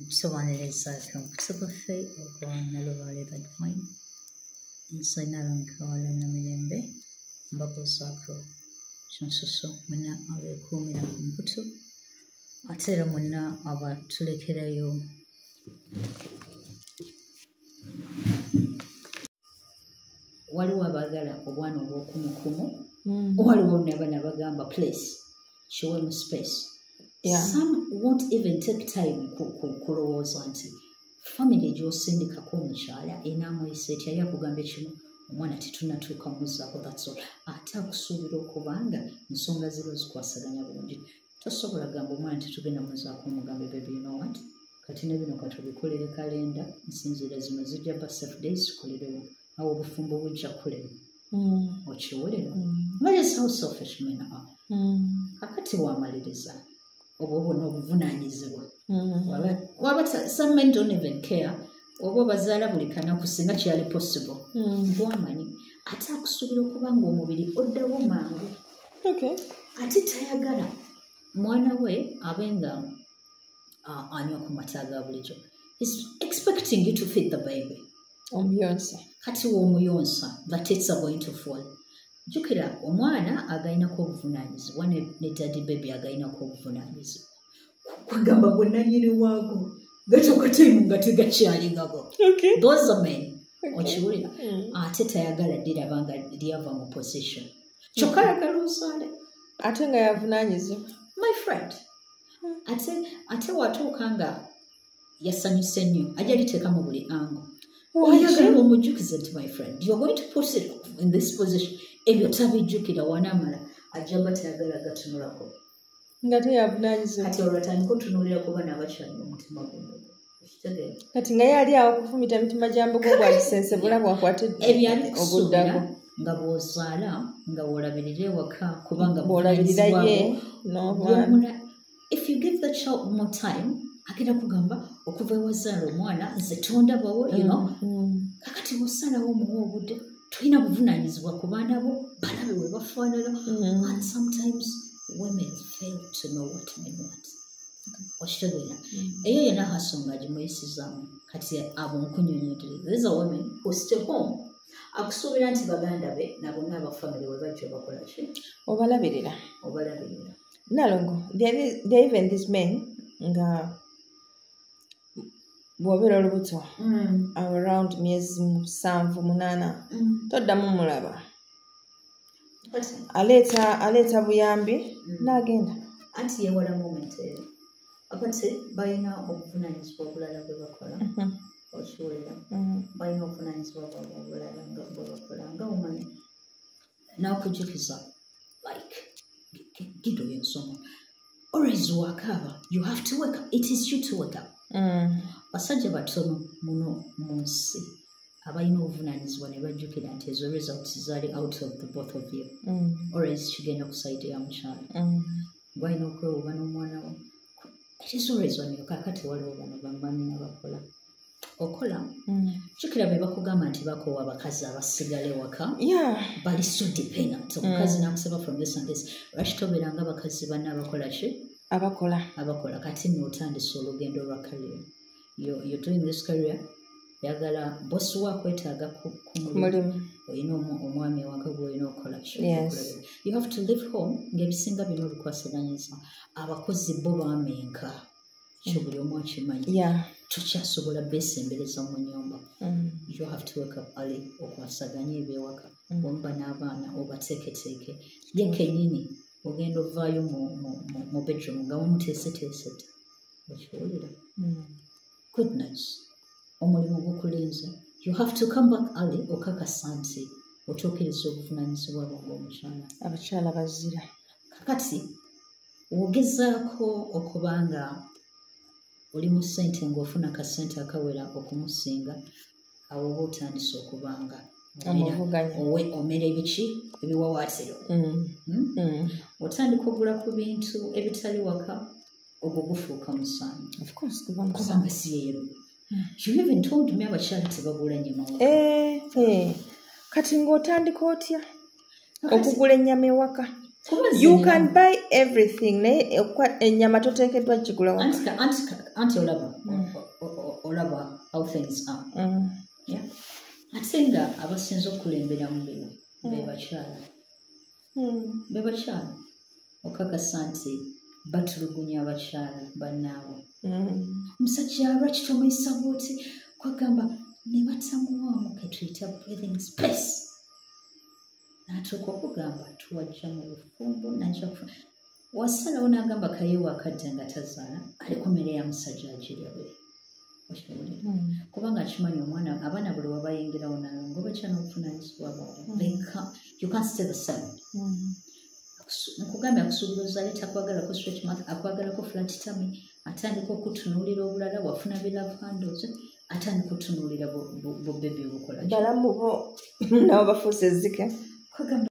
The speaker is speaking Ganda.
Tubaniriza ku mukutu gwaffe ogwa Nalubaale The Divine. Nze Nalongo Kawala Namirembe, mbabuuzaako kinsusso mwenna abeekuumira ku mukutu, ate era mwenna abatulekerayo. Waliwo abaagala obwana obw'okumukumu, waliwo n'abaana abagamba place kiwemu space. Some won't even take time kulowooza nti family gy'osindikako omukyala enaamuyisa etya. Yakugamba ekimu, omwana tetunnatuuka muzzaako, that's all. Ate akusuubira okubanga ensonga ziro zikwasaganya bulungi. Tosobola gamba omwana tetugenda muzzaako, omugambe, "Baby, you know what, kati ne bino katubikolere kalenda, nsinziira zino zijja ba safe days, tukolerewo awo obufumbo bujja kukolera." Okiwulira? Nga yes, how selfish men are. Kakati wamaliriza obwo bwonna obuvunaanyizibwa, waba some men don't even care oba obazaala buli kanaku singa kyali possible. Bwamanyi ate akusuubira okuba nga omubiri oddawo mangu. Ate tayagala mwana we abe nga anywa ku mata ga bulijjo. Is expecting you to feed the baby. Omuyonsa. Kati w'omuyonsa, the tits are going to fall. Jjukira omwana agayinako obuvunaanyizibwa ne daddy baby agayinako obuvunaanyizibwa, kwegamba gwe nannyini waago gatuuka time nga tegakyali gago. Those are men. Okiwulira? Ate tayagala diraba nga lyava mu position, kyokka ayagala ozaale. Ate nga yavunaanyizibwa. My friend, ate watuuka nga yasanyuse nnyo, ajja liteeka mu buli angle. Oyagala omujjukize nti, "My friend, you're going to put it in this position." Ebyo tabijjukira. Wanaamala ajja tayagala gatunulako. Nga teyavunaanyizibwa. Kati olwo atandika otunuulira ku baana abakyalina omutima gw'embogo. Okitegeera? Kati nga ye ali awo kufumita mitima gya mbogo, bwagisensebula bwakwate. Ebyo abikusuubira. Obuddako. Nga bw'ozaala, nga bw'olabirira ewaka, kubanga bw'olabirira ye buvunaanyizibwa n'omwana. If you give the child more time, agenda kugamba okuva ewazaala omwana nze tondabawo. Kakati bw'osalawo omuwa obudde, tolina buvunaanyizibwa ku baana bo, balabe we bafaanana. And sometimes women fail to know what men want. Okitegeera? Eyo yonna hasonga gimuyisizaamu. Kati abo nkunyonyodde, these are women who stay home. Akusuubira nti baganda be nabonna abafamily we bajja bakola ki? Obalabirira. Obalabirira. Nalongo, there are even these men nga bw'obeera olubuto around myezi 7, 8, toddamu mulaba. Aleeta buyambi n'agenda. Anti yeewala moment eyo. Akati balina obuvunaanyizibwa obulala bwe bakola. Okiwulira? Balina obuvunaanyizibwa bwabwe obulala nga bwe bakola, nga omanyi n'akujjukiza like gido ensonga, always wakaaba, you have to wake up, it is you to wake up. Basajja batono muno mu nsi abalina obuvunaanyizibwa ne bajjukira nti ezo results zaali out of the both of you. Always kigenda ku side ya mukyala. Gwalina okwewuba n'omwana wo. It is always on you. Kakati waliwo bano bamami abakola okola. Jjukira be bakugamba nti bakoowa abakazi abasigala ewaka. Bali so dependent. Omukazi nakusaba from this and this, lwaki tobeeranga abakazi banna abakola ki? Abakola. Abakola. Kati nno otandise olugendo lwa career. You're doing this career, yagala bosi we akwetaaga ku mulimu. Mulimu. Olina omwami ewaka gwolina okukola ki? Yes. Okulabirira. You have to leave home ng'ebisinga bino obikwasaganyiza abakozi bo bamenka, kyo buli omu akimanyi. Tokyasobola beesembereza mu nyumba. You have to wake up early okwasaganye ebyewaka, omuba n'abaana obateeketeeke. Ye kennyini ogenda ovaayo mu bedroom nga wamuteeseteese dda. Okiwulira? Goodness, omulimu gukulinze. You have to come back early okakasa nti otuukiriza obuvunaanyizibwa bwo ng'omukyala. Abakyala bazira. Kakati ogezaako okuba nga oli mu ssente ng'ofuna kasente akawera okumusinga, awo oba otandise okuba nga Omuvuganya. Omera ebiki ebiwawaatiro. Otandika ogula ku bintu ebitali waka, ogwo gufuuka musango. Of course, guba musango. Kubanga si yeyo. You even told me abakyala tebagula nnyama waka. Eh, eh. Kati ng'otandika otya okugula ennyama ewaka? You can buy everything naye ennyama toteekeddwa gigula waka. Anti olaba olaba how things are. Yeah. Ate nga abasinze okukulemberamu bino be bakyala. Be bakyala. Okakasa nti batulugunya abakyala bannaabwe. Omusajja lwaki tomuyisa bw'oti? Kwagamba ne batamuwaamu ke tuyita breathing space. N'atuuka okugamba tuwajja mu bufumbo najja kufa. Wasalawo n'agamba kayewa akadde nga tazaala ali ku mmere ya musajja agirya bwe. Kubanga akimanyi omwana abaana buli wabayingirawo nalongo bakyana obuvunaanyizibwa bwabwe. You can't stay the same. Nkugambye akusuubira ozaale takwagalako stretch mark, akwagalako flat tummy, atandika okutunuulira obulala, wafuna bi love handles, atandika okutunuulira bu baby obukola. Balamu bo nabo bafuuse ezzike. Kwagamba